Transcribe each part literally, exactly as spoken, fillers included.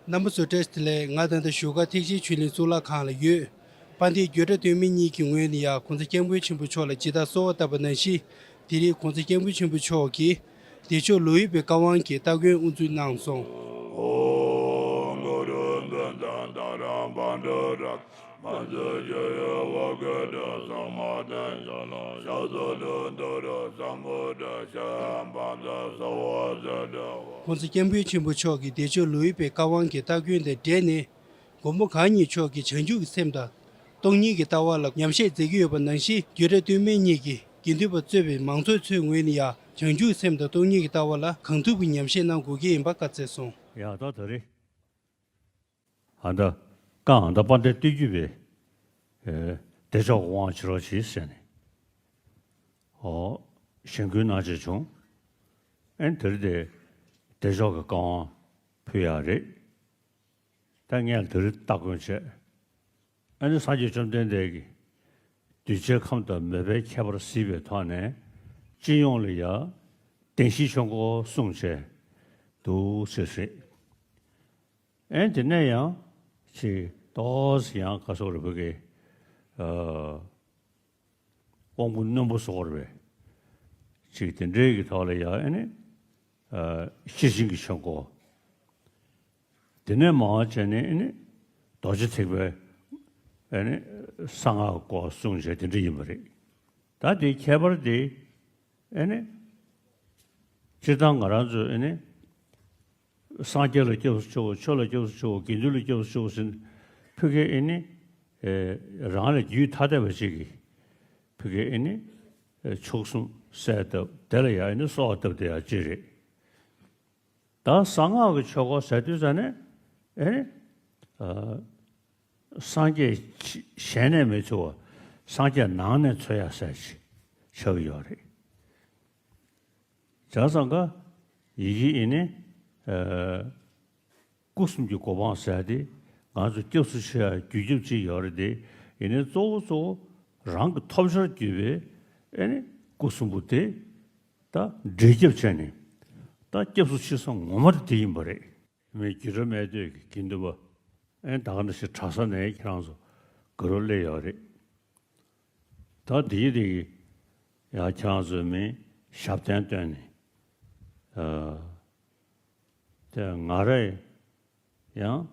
རྣམ་པ་ཚོ་བཀྲ་ཤིས་བདེ་ལེགས། ང་ད་ལྟ་བཞུགས་སྒར་ཐེག་ཆེན་ཆོས་གླིང་གཙུག་ལག་ཁང་ལ་ཡོད། དཔལ་ལྡན་རྒྱུད་གྲྭ་སྟོད་སྨད་གཉིས་ཀྱི་ངོས་ནས་ཡང་གོང་ས་སྐྱབས་མགོན་ཆེན་པོ་མཆོག་ལ་ཇི་ལྟར་གསོལ་བ་བཏབ་པ་ནང་བཞིན། དེ་རིང་གོང་ས་སྐྱབས་མགོན་ཆེན་པོ་མཆོག་གིས་བདེ་མཆོག་ལོ་དབྱུག་པའི་བཀའ་དབང་གི་སྟ་གོན་དབུ་འཛུགས་གནང་སོང་། གོང་ས་སྐྱབས་མགོན་ཆེན་པོ་མཆོག་གིས་བདེ་མཆོག་ལོ་དབྱུག་པའི་བཀའ་དབང་གི་སྟ་གོན་དང་འབྲེལ་ནས། མགོན་པོ་གང་ཉིད་མཆོག་གིས་བྱང་ཆུབ་ཀྱི་སེམས་དང་སྟོང་ཉིད་ཀྱི་ལྟ་བ་ལ་ཉམས་བཞེས་མཛད་ཀྱི་ཡོད་པ་ནང་བཞིན། རྒྱུད་གྲྭ་སྟོད་སྨད་གཉིས་ཀྱི་དགེ་འདུན་པ་གཙོས་པའི་མང་ཚོགས་ཚོའི་ངོས་ནས་ཡང་བྱང་ཆུབ་ཀྱི་སེམས་དང་སྟོང་ཉིད་ཀྱི་ལྟ་བ་ལ་གང་ཐུབ་ཀྱིས་ཉམས་བཞེས་གནང་དགོས་ཀྱི་ཡིན་པ་བཀའ་སྩལ་སོང་། ཡ་ད་ད་རེད། ཨ་ད་ཀ་ཨ་ད་དཔལ་ལྡན་སྟོད་རྒྱུད་པའི་ཨེ་བདེ་མཆོག་གི་དབང་ཕྱི་རོལ་གྱིས་ཟེར་ནས་ཨོ་གཞེན་སྐུལ་གནང་བྱས་བྱུང་། ཨེ་དེ་རེད་དེ་བདེ་མཆོག་གི་བཀའ་དབང་ཕུལ་ཡག་རེད། ད་ངས་དེ་རིང་སྟ་གོན་བྱས། ཨ་ནི་སངས་རྒྱས་བཅོམ་ལྡན་འདས་ཀྱིས་གདུལ་བྱའི་ཁམས་དང་མོས་པའི་ཁྱད་པར་གཟིགས་པའི་ཐོག་ནས་སྤྱི་ཡོངས་ལ་ཡང་བདེན་བཞིའི་ཆོས་འཁོར་གསུངས་བྱས་འདུག་ཟེར་ཟེར། ཨེ་དེ་ནས་ཡང་ཅིག་ཏོག་ཙམ་ཡང་ག་སོགས་རེ་བོད་ཀྱི་ཨ། དབང་པོ་རྣོན་པོ་སོགས་རེད་པས། ཅིག་དེ་འདྲའི་གི་ཐོག་ལ་ཡང་ཨེ་ནི། ཨ་ཤེར་ཕྱིན་གྱི་ཆོས་འཁོར། དེ་ནས་མར་བྱས་ནས་ཨེ་ནི། རྡོ་རྗེ་ཐེག་པའི་ཨེ་ནི། གསང་སྔགས་སྐོར་གསུངས་བྱས་དེ་འདྲ་ཡིན་པ་རེད། ད་དེའི་ཁྱད་པར་དེ་ཨེ་ནི། སྤྱིར་བཏང་ང་རང་ཚོས་ཨེ་ནི། སངས་རྒྱས་ལ་སྐྱབས་སུ་མཆིའོ། ཆོས་ལ་སྐྱབས་སུ་མཆིའོ། དགེ་འདུན་ལ་སྐྱབས་སུ་མཆིའོ་ཟེར་ནས་ཕ་གིར་ཨེ་ནི། ཨེ་རང་ལས་རྒྱུད་ཐ་དད་པ་ཅིག་གིས་ཕ་གིར་ཨེ་ནི། ཨེ་མཆོག་གསུམ་གསལ་བཏབ་དེ་ལ་ཡང་ཨེ་ནི་གསོལ་བ་བཏབ་བསྡད་ཡག་ཅིག་རེད། ད་གསང་སྔགས་ཀྱི་ཆོས་འཁོར་ཟེར་དུས་ཙ་ནས་ཨེ་ནི། ཨ་སངས་རྒྱས་གཞན་ནས་མི་འཚོལ་བ་སངས་རྒྱས་ནང་ནས་འཚོལ་ཡག་ཟེར་ཅིག་ཆགས་ཀྱི་ཡོད་རེད། བྱས་ཙང་ཀ་ཡི་གེ་ཨེ་ནི། ཨ་སྐུ་གསུམ་གྱི་གོ་འཕང་ཟེར་ཏེ་ང་ཚོ་སྐྱབས་སུ་མཆི་ཡག་རྒྱུ་རྒྱབ་ཅིག་ཡོད་རེད་དེ། ཡིན་ནའི་གཙོ་བོ་གཙོ་བོ་རང་གི་ཐོབ་བྱར་གྱུར་པའི་ཨེ་ནི་སྐུ་གསུམ་པོ་དེ་ད་འབྲས་རྒྱབ་བྱས་ནས་ད་སྐྱབས་སུ་མཆི་ས་ངོ་མ་དེ་དེ་ཡིན་པ་རེད། མི་རྒྱུད་གྲྭ་སྨད་སྟོད་ཀྱི་དགེ་འདུན་པ་ཨེ་ད་ག་འདྲ་ཞིག་གྲྭ་ས་ནས་ཁྱེད་རང་ཚོ་དགའ་རབ་སླེབས་ཡོད་རེད། ད་དེའི་རིགས་ཡང་ཁྱེད་རང་ཚོའི་མིང་ཞབས་བརྟན་བཏོན་ནས། ཨ་དེ་ང་རས་ཡང་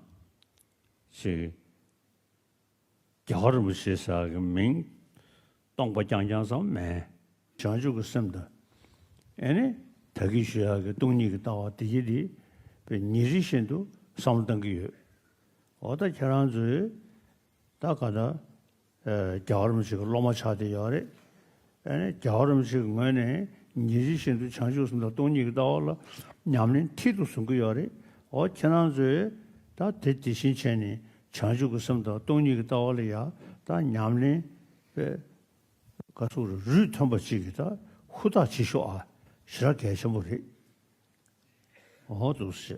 ཅིག་རྒྱལ་བ་རིན་པོ་ཆེ་ཟེར་གི་མིང་སྟོང་པ་རྐྱང་རྐྱང་ཙམ་མེད། བྱང་ཆུབ་ཀྱི་སེམས་དང་། ཨེ་ནི་ད་གིན་ཞུ་ཡག་གི་སྟོང་ཉིད་ཀྱི་ལྟ་བ་དེ་གྱིས་དེ་ཉིན་རེ་བཞིན་དུ་བསམ་བློ་གཏང་གི་ཡོད། འོ་ད་ཁྱེད་རང་ཚོས་ད་ག་ད། ཨ་རྒྱལ་བ་རིན་པོ་ཆེ་གི་སློབ་མ་ཆགས་བསྡད་ཡོད་རེད། ཨ་ནི་རྒྱལ་བ་རིན་པོ་ཆེ་གི་ངོས་ནས་ཉིན་རེ་བཞིན་དུ་བྱང་ཆུབ་སེམས་དང་སྟོང་ཉིད་ཀྱི་ལྟ་བ་ལ་ཉམས་ལེན་མཐིལ་དུ་བཟུང་གི་ཡོད་རེད། འོ་ཁྱེད་རང་ཚོས་ད་དེ་དེ་བཞིན་བྱས་ནས་བྱང་ཆུབ་ཀྱི་སེམས་དང་སྟོང་ཉིད་ཀྱི་ལྟ་བ་ལ་ཡང་ད་ཉམས་ལེན་པའི་ག་ཚོད་རུས་ཐོན་པ་ཅིག་གི་ད་ཧུར་ཐག་བྱེད་ཤོག་ཨ། ཞེ་དྲག་གལ་ཆེན་པོ་རེད། འོ་འདུག་སེ།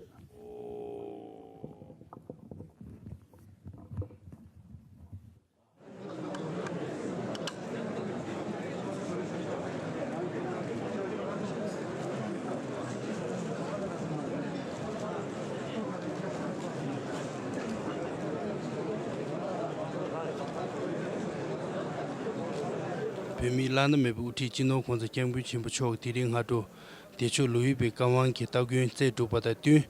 བོད་མིའི་བླ་ན་མེད་པའི་དབུ་ཁྲིད་སྤྱི་ནོར་༸གོང་ས་༸སྐྱབས་མགོན་ཆེན་པོ་མཆོག་གིས་དེ་རིང་སྔ་དྲོ་བདེ་མཆོག་ལོ་དབྱུག་པའི་བཀའ་དབང་གི་སྟ་གོན་བསྩལ་གྲུབ་པ་དང་བསྟུན།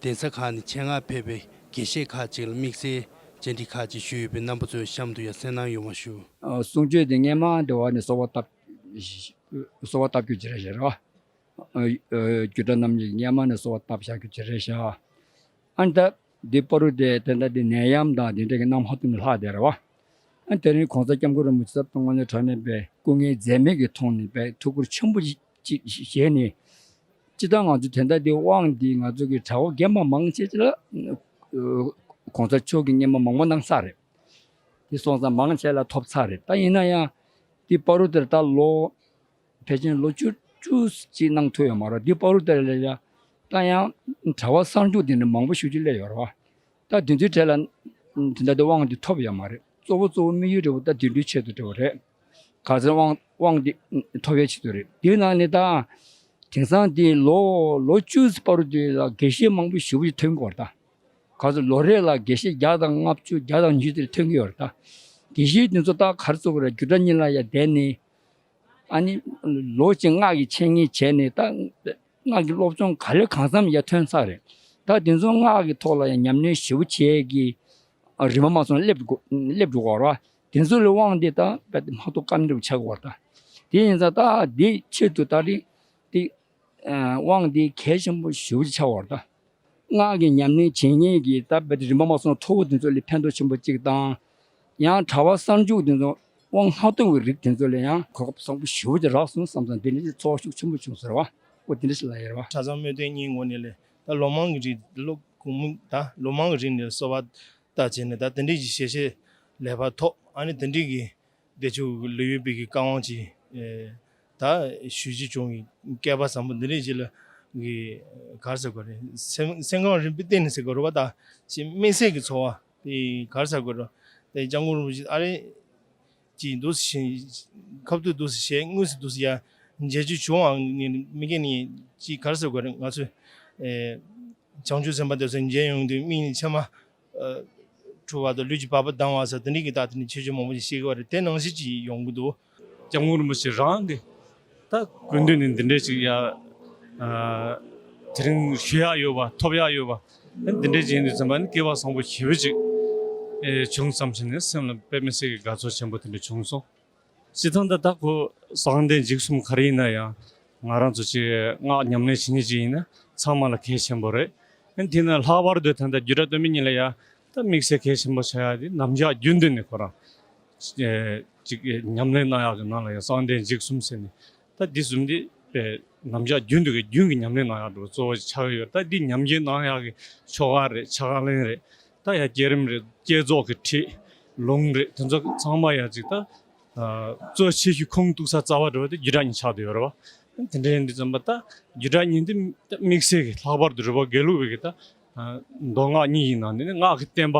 གདན་ས་ཁག་ནས་ཆེད་མངགས་ཕེབས་པའི་དགེ་བཤེས་ཁག་ཅིག་ལ་དམིགས་བསལ་བཅར་འདྲི་ཁག་ཅིག་ཞུས་ཡོད་པས་རྣམ་པ་ཚོས་གཤམ་དུ་ཡང་གསན་གནང་ཡོང་བ་ཞུ། ཨ་གསུང་ཆོས་འདི་སྔས་མ་འདི་བ་ནས་གསོལ་བ་བཏབ་གསོལ་བ་བཏབ་རྒྱུ་ཅིག་རེད་ཤག་ར། ཨ་ཨ་རྒྱུད་གྲྭ་རྣམ་གཉིས་ཀྱིས་སྔས་མ་ནས་གསོལ་བ་བཏབ་བཞག་རྒྱུ་ཅིག་རེད་ཤག་ཨ་ནི་ད་འདི་བར་དུ་དེ་དེ་འདྲ་འདི་ནད་ཡམས་དང་དེ་འདྲ་གི་རྣམ་ཧ་ཏུ་ནས་ལྷག་བསྡད་རེད་བ། ཨ་ནི་དེ་རིང་གོང་ས་སྐྱབས་མགོན་རིན་པོ་ཆེ་ཚབ་དང་དངོས་གནས་དྲང་གནས་པའི་སྐུ་ངལ་འཛེམས་མེད་ཀྱི་ཐོག་ནས་པའི་ཐུགས་ཁུར་ཆེན་པོ་ཅིག་བཞེས་ནས། སྤྱིར་བཏང་ང་ཚོ་དེ་འདྲ་འདི་དབང་འདི་ང་ཚོ་གི་གྲྭ་བ་རྒན་པ་མང་ཆེ་ལ་གོང་ས་མཆོག་གིས་སྔོན་མ་མང་པོ་གནང་ས་རེད། དེ་སོང་ཙང་མང་ཆེ་ལ་ཐོབ་ཚར་རེད། ད་ཡིན་ན་ཡང་དེ་བར་དུ་དེར་ད་ལོ་ཕལ་ཆེར་ལོ་བཅུ་ བཅུ་ཅིག་གནང་ཐུབ་ཡོད་མ་རེད། འདི་བར་དུ་དེ་ལ་ཡ་ད་ཡང་གྲྭ་པ་གསར་འཇུག་དེ་འདྲ་མང་པོ་ཞེ་པོ་ཅིག་སླེབས་ཡོད་རེད་བ། ད་དེ་ཚོའི་གྲས་ལ་དེ་འདྲ་དེ་དབང་དེ་ཐོབ་ཡོད་མ་རེད། གཙོ་བོ་གཙོ་བོ་དམིགས་ཡུལ་འདྲ་བོ་ད་དེ་འདྲའི་ཆེད་དུ་འདྲ་བོ་རེད། ག་ཚོད་དབང་དབང་དེ་ཐོབ་ཡས་ཆེད་དུ་རེད། དེའི་ནང་ནས་ད་དེང་སང་དེ་ལོ་ལོ་བཅུ་བར་དུ་ལ་དགེ་བཤེས་མང་པོ་ཞེ་པོ་ཅིག་ཐོན་གྱི་ཡོད་རེད་ད། ག་ཚོད་ལོ་རེ་ལ་དགེ་བཤེས་བརྒྱ་དང་ལྔ་བཅུ་བརྒྱ་དང་ཉི་ཤུ་དེ་ཐོན་གྱི་ཡོད་རེད་ད། དགེ་བཤེས་དེ་ཚོ་ད་ག་རེ་ཚོ་གི་རེད། རྒྱུགས་སྒྲ་གཉིས་ལ་ཡ་བསྡད་ནས་ཨ་ནི་ལོ་གཅིག་སྔགས་ཀྱི་འཆད་ཉན་བྱས་ནས་ད་སྔགས་ཀྱི་སློབ་སྦྱོང་ག་ལེ་གང་འཚམ་ཡ་ཐོན་ཚར་རེད། ད་དེ་ཚོ་སྔགས་ཀྱི་ཐོག་ལ་ཡ་ཉམས་ལེན་ཞེ་པོ་བྱས་ཀྱི་རིམ་པ་མ་སོང་སླེབས་དགོས་སླེབས་འགྲོ་གི་རེད་བ། དེ་ཚོ་ལ་དབང་དེ་ད་རྦད་དེ་མ་གཏོགས་བཀའ་འདྲ་བོ་ཆགས་ཀྱི་ཡོད་རེད་ད། དེ་ཡིན་ཙང་ད་དེ་ཆེད་དུ་ད་རེས་དེ་དབང་དེ་གལ་ཆེན་པོ་ཞེ་པོ་ཅིག་ཆགས་ཀྱི་ཡོད་རེད་ད། སྔགས་ཀྱི་ཉམས་ལེན་བྱེད་མཁན་གྱི་ད་རྦད་དེ་རིམ་པ་མ་སོང་མཐོ་པོ་དེ་ཚོ་ལ་ཕན་ཐོགས་ཆེན་པོ་གཅིག་དང་། ཡང་གྲྭ་པ་གསར་འཇུག་དེ་ཚོ་དབང་ལྷག་ཏུ་བའི་རིགས་དེ་ཚོ་ལ་ཡང་གོ་སྐབས་བཟང་པོ་ཞེ་པོ་ཅིག་རག་སོང་བསམ་ཙང་དེ་ནི་ཚོར་བ་ཤུགས་ཆེན་པོ་བྱུང་ཟེར་བ། ཨོ་དེ་འདྲ་ཞིག་ལ་ཡོད་རེད་བ། གྲྭ་ཚང་སྨོན་དོན་གཉིས་ངོས་ནས་ལས་ད་ལོ་མང་གི་རིང་ལོ་གོང་མ་ད་ལོ་མང་གི་རིང་ནས་གསོལ་བ་བཏབ་བྱས་ནས་ད་དེ་འདྲའི་ཞལ་བཞེས་ལེགས་པར་ཐོབ། ཨ་ནི་དེ་འདྲའི་གི་བདེ་མཆོག་གི་ལེའུ་པའི་གི་བཀའ་དབང་ཅིག་ཨེ་ད་ཞུ་རྒྱུ་བྱུང་བའི་སྐལ་པ་བཟང་པོ་འདི་འདྲའི་ཅིག་ལ་གི་ག་རེ་ཟེར་དགོས་རེད། སེམས་སེམས་ཁམས་རིམ་པས་བརྟན་ནས་ཟེར་དགོས་རེད་བ། ད་ཅིག་དམིགས་བསལ་གྱི་ཚོར་བ་དེ་ག་རེ་ཟེར་དགོས་རེད། དེ་སྐྱབས་མགོན་རིན་པོ་ཆེ་ཨ་རེ་ཅིག་འདུག་སེ་བྱས་ཁ་ཐུག་འདུག་སེ་བྱས་དངོས་སུ་འདུག་སེ་ཡ་མཇལ་རྒྱུ་བྱུང་བ་ནི་མི་སྐད་ནི་ཅིག་ག་རེ་ཟེར་དགོས་རེད། ང་ཚོས་ཨེ་བྱང་ཆུབ་སེམས་དཔའ་དེ་ཚོ་མཇལ་ཡོང་དུས་མིག་ནས་མཆི་མ་ཨ་འཁྲུ་བ་དང་ལུས་ཀྱི་བབ་པ་ལྡང་བ་སོགས་དེ་འདྲའི་གི་ད་དེ་འདྲའི་ཁྱད་ཆོས་མང་པོ་ཞིག་ཤེས་ཀྱི་ཡོད་རེད། དེ་ནང་བཞིན་ཅིག་ཡོང་གི་འདུག་སྐྱབས་མགོན་རིན་པོ་ཆེ་རང་གི་ད་སྐུ་མདུན་ནས་འདི་འདྲའི་ཅིག་ཡ་ཨ་དེ་རིང་ཞུ་ཡག་ཡོད་པ་ཐོབ་ཡག་ཡོད་པ་ཨ་འདི་འདྲའི་ཅིག་ཡིན་དུས་ཙམ་པ་ནི་སྐལ་བ་བཟང་པོ་ཞེ་པོ་ཅིག་ཨེ་བྱུང་ཙམ་ཞིག་ནས་སེམས་ལ་དཔེ་མི་སྲིད་ཀྱི་དགའ་ཚོར་ཆེན་པོ་དེ་འདྲ་བྱུང་སོང་། སྤྱིར་བཏང་ད་ལྟ་ཁོ་གསང་བདེ་འཇིགས་གསུམ་ག་རེ་ཡིན་ན་ཡང་ང་རང་ཚོ་ཅིག་སྔགས་ཉམས་ལེན་བྱེད་མཁན་ཅིག་ཡིན་ན་ཚང་མ་ལ་གལ་ཆེན་པོ་རེད། ཨ་ནི་དེ་ན་ལྷག་པར་དུ་ད་ལྟ་རྒྱུད་གྲྭ་སྟོད་སྨད་གཉིས་ལ་ཡ་ད་དམིགས་བསལ་གལ་ཆེན་པོ་ཆགས་ཡ་དེ་རྣམ་གཞག་རྒྱུན་དུ་ནས་ཁོ་རང་ཨེ་ཅིག་ཉམས་ལེན་གནང་ཡག་གི་ནང་ལ་ཡང་གསང་བདེ་འཇིགས་གསུམ་ཟེར་ནས་ད་འདི་གསུམ་འདི་ཨེ་རྣམ་གཞག་རྒྱུན་དུ་གི་རྒྱུན་གྱི་ཉམས་ལེན་གནང་ཡག་འགྲོ་གཙོ་བོ་ཆགས་ཀྱི་ཡོད། ད་འདི་ཉམས་ལེན་གནང་ཡག་གི་ཆོ་ག་རེད། ཕྱག་ལེན་རེད། ད་ཡ་བསྐྱེད་རིམ་རེད། བསྐྱེད་རྫོགས་ཀྱི་ཁྲིད་ལུང་རེད། དེ་ཚོ་ཚང་མ་ཡ་ཅིག་ད་ཨ་གཙོ་ཆེ་ཤོས་ཁུངས་གཏུགས་ས་རྩ་བ་འགྲོ་བ་དེ་རྒྱུད་གྲྭ་གཉིས་ཆགས་བསྡད་ཡོད་རེད་བ། དེ་འདྲ་ཡིན་དུས་ཙམ་པ་ད་རྒྱུད་གྲྭ་གཉིས་འདི་དམིགས་བསལ་གྱི་ལྷག་པར་དུ་རི་བོ་དགེ་ལུགས་པའི་གི་ད་ཨ་མདོ་སྔགས་གཉིས་ཀྱི་ནང་ནས་ནི་སྔགས་ཀྱི་བསྟན་པ་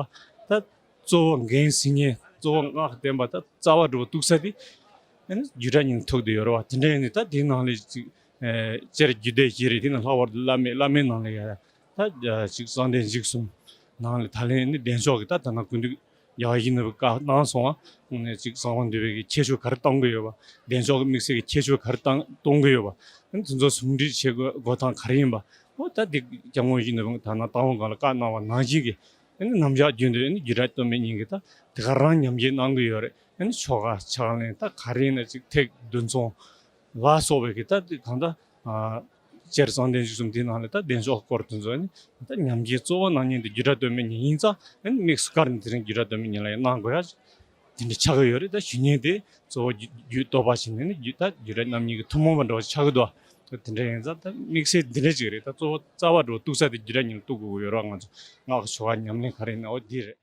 ད་གཙོ་བོ་འགན་ཟིན་མཁན་གཙོ་བོ་སྔགས་ཀྱི་བསྟན་པ་ད་རྩ་བ་འགྲོ་བ་གཏུགས་ས་དེ་ཨ་ནི་རྒྱུད་གྲྭ་གཉིས་ཐུག་བསྡད་ཡོད་རེད་བ། དེ་འདྲ་ཡིན་དུས་ད་དེའི་ནང་ལས་ཅིག་ཨ་སྤྱིར་རྒྱུད་སྡེ་བཞི་རེད། དེ་ནི་ལྷག་པར་དུ་བླ་མེད་བླ་མེད་ནང་ལས་ཡ་ད་ཨ་ཅིག་གསང་བདེ་འཇིགས་གསུམ་ནང་ལས་ད་ལན་ནི་བདེ་མཆོག་གི་ད་ད་ན་ཀུན་འདུས་ཡག་ཡིན་ནི་བཀའ་གནང་སོང་བ། ནས་ཅིག་གསང་བ་འདུས་པའི་གི་ཁྱད་ཆོས་ག་རེ་གཏོང་གི་ཡོད་པ། བདེ་མཆོག་གི་དམིགས་བསལ་གྱི་ཁྱད་ཆོས་ག་རེ་གཏོང་གཏོང་གི་ཡོད་པ། ཨ་ནི་དེ་ཚོ་ཟུང་འབྲེལ་བྱེད་དགོས་དགོས་སྟངས་ག་རེ་ཡིན་པ། འོ་ད་འདི་སྐྱབས་མགོན་ཡིན་ནི་ད་ན་རྟ་དབང་སྒང་ལ་བཀའ་གནང་བ་ནང་བཞིན་གྱི་ཨ་ནི་རྣམ་གཞག་རྒྱུན་དུ་ཨ་ནི་རྒྱུད་གྲྭ་སྟོད་སྨད་གཉིས་ཀྱི་ད་དེ་ག་རང་ཉམས་བཞེས་གནང་གི་ཡོད་རེད། ཨ་ནི་ཆོ་ག་ཕྱག་ལེན་ད་ག་རེ་ཡིན་ན་ཅིག་ཐེག་འདུན་ཚོགས་ལ་སོགས་པའི་གི་ད་དེ་གང་ལྟར། ཨ་སྤྱིར་གསང་བདེ་འཇིགས་གསུམ་དེའི་ནང་ལས་ད་བདེ་མཆོག་སྐོར་དེ་ཚོ་ནི་ད་ཉམས་བཞེས་གཙོ་བོ་གནང་མཁན་དེ་རྒྱུད་གྲྭ་སྟོད་སྨད་གཉིས་ཡིན་ཙང་ཨ་ནི་དམིགས་སུ་བཀར་ནས་དེ་རིང་རྒྱུད་གྲྭ་སྟོད་སྨད་གཉིས་ལ་ཡང་གནང་དགོས་ཡ་དེ་འདྲ་ཆགས་ཀྱི་ཡོད་རེད། ད་ཞུ་མཁན་དེ་གཙོ་བོ་རྒྱུད་རྒྱུད་སྟོད་པ་ཞིག་ནས་ནི་རྒྱུད་ད་རྒྱུད་གྲྭ་རྣམ་གཉིས་ཀྱི་ཐུན་མོང་མ་འདྲ་བ་ཆགས་ཀྱི་འདུག་ད་དེ་འདྲ་ཡིན་ཙང་ད་དམིགས་བསལ་འདི་འདྲ་ཅིག་རེད། ད་གཙོ་བོ་རྩ་བ་འགྲོ་གཏུགས་ས་དེ་རྒྱུད་གྲྭ་གཉིས་ལ་གཏུགས་དགོས་ཀྱི་ཡོད་རེད། ང་ཚོ་སྔགས་ཀྱི་ཆོ་ག་ཉམས་ལེན་ག་རེ་ཡིན་ན་འོ་འདི་རེད།